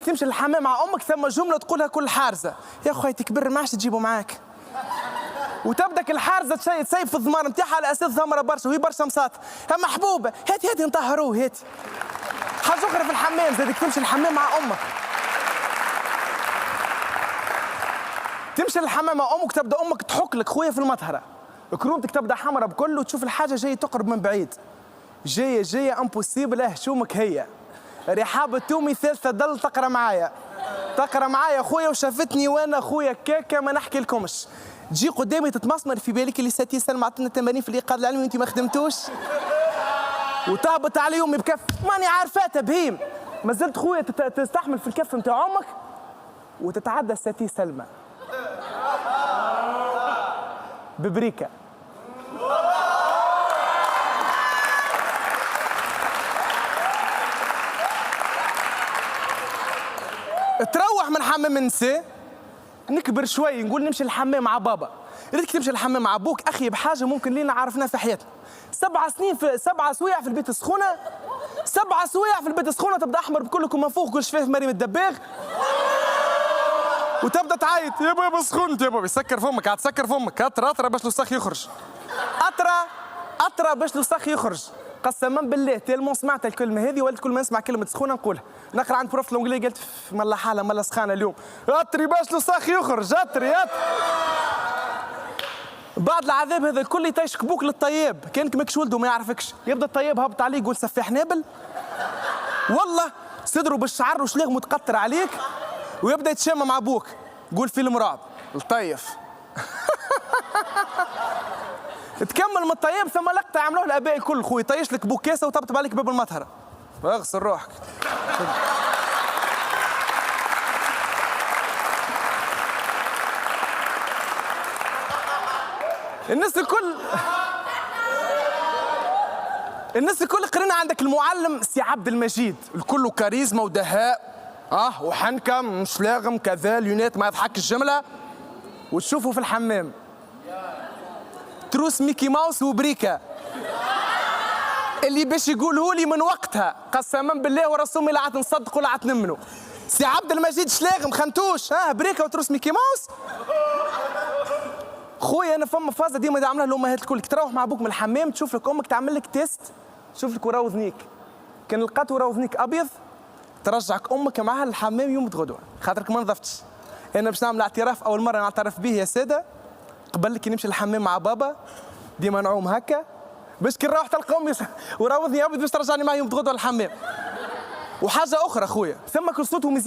تمشي للحمام مع امك، ثم جملة تقولها كل حارزه: يا خويا تكبر ما عادش تجيبه معاك. وتبدا الحارزه تسيب في الضمان نتاعها على اساس ضمرة برشا وهي برشا مساط. يا محبوبه هاتي هاتي نطهروه هاتي. حاجة اخرى في الحمام زادك، تمشي للحمام مع امك، تمشي للحمام مع امك، تبدا امك تحك لك خويا في المطهرة، كرومتك تبدا حمراء بكل، وتشوف الحاجة جاية تقرب من بعيد، جاية جاية impossible. هشومك هي رحاب التومي ثالثة دل تقرا معايا، تقرا معايا خويا، وشافتني وانا خويا كاكا ما نحكي لكمش. تجي قدامي تتمسمر في بالك اللي ساتي سلمى عطينا تمارين في الايقاظ العلمي وانت ما خدمتوش، وتهبط على يومي بكف ماني عارفاتها بهيم. ما زلت خويا تستحمل في الكف نتاع امك وتتعدى ساتي سلمى ببريكه. تروح من حمام النساء، نكبر شوي نقول نمشي للحمام مع بابا. ريتك تمشي للحمام مع ابوك اخي بحاجة ممكن لينا عرفناها في حياتنا. 7 سنين في 7 سوايع في البيت السخونه، 7 سوايع في البيت السخونه، تبدا احمر بكلكم منفوخ كل شفاف مريم الدباغ، وتبدا تعيط يا بابا سخنت يا بابا. سكر فمك، عاد سكر فمك، اطرى اطرى باش الوسخ يخرج، اطرى اطرى باش الوسخ يخرج. قسما بالله tellement سمعت الكلمة هذه ولت كل ما نسمع كلمة سخونة نقولها. نقرا عند prof l'anglais قالت ملا حاله ملا سخانه اليوم، اطري باش الوسخ يخرج، اطري اطري. بعد العذاب هذا الكل يطيشك بوك للطياب، كانك ماكش ولده ما يعرفكش، يبدا الطياب هبط عليه يقول سفاح نابل، والله صدره بالشعر وشلاغ متقطر عليك، ويبدا يتشامى مع ابوك يقول فيلم رعب لطيف. تكمل من الطياب ثم لقطة يعملوها الاباء الكل خويا، يطيش لك بوك كاسه وطبطب عليك باب المطهرة، اغسل روحك. الناس الكل، الناس الكل قرينا عندك المعلم سي عبد المجيد، الكل كاريزما ودهاء وحنكه مش لاغم كذا، lunettes ما يضحكش الجملة، وتشوفه في الحمام trousse ميكي ماوس وبريكا اللي باش يقوله لي من وقتها قسما بالله ورسومي لا عاد نصدق ولا عاد نمنو. سي عبد المجيد شلاغم خنتوش بريكا و trousse ميكي ماوس. خويا انا فما فازة ديما يعملها الامهات الكل، تروح مع ابوك من الحمام تشوف لك امك تعمل لك test، تشوف لك ورا وذنيك، كان لقات ورا وذنيك ابيض ترجعك امك معاها للحمام يوم غدوه خاطرك ما نظفتش. انا باش نعمل اعتراف اول مرة نعترف به يا ساده، قبل كي نمشي للحمام مع بابا ديما نعوم هكا باش كي نروح تلقى امي ورا وذني ابيض باش ترجعني معايا يوم غدوه للحمام. وحاجه اخرى خويا، ثم كل صوته مزيان.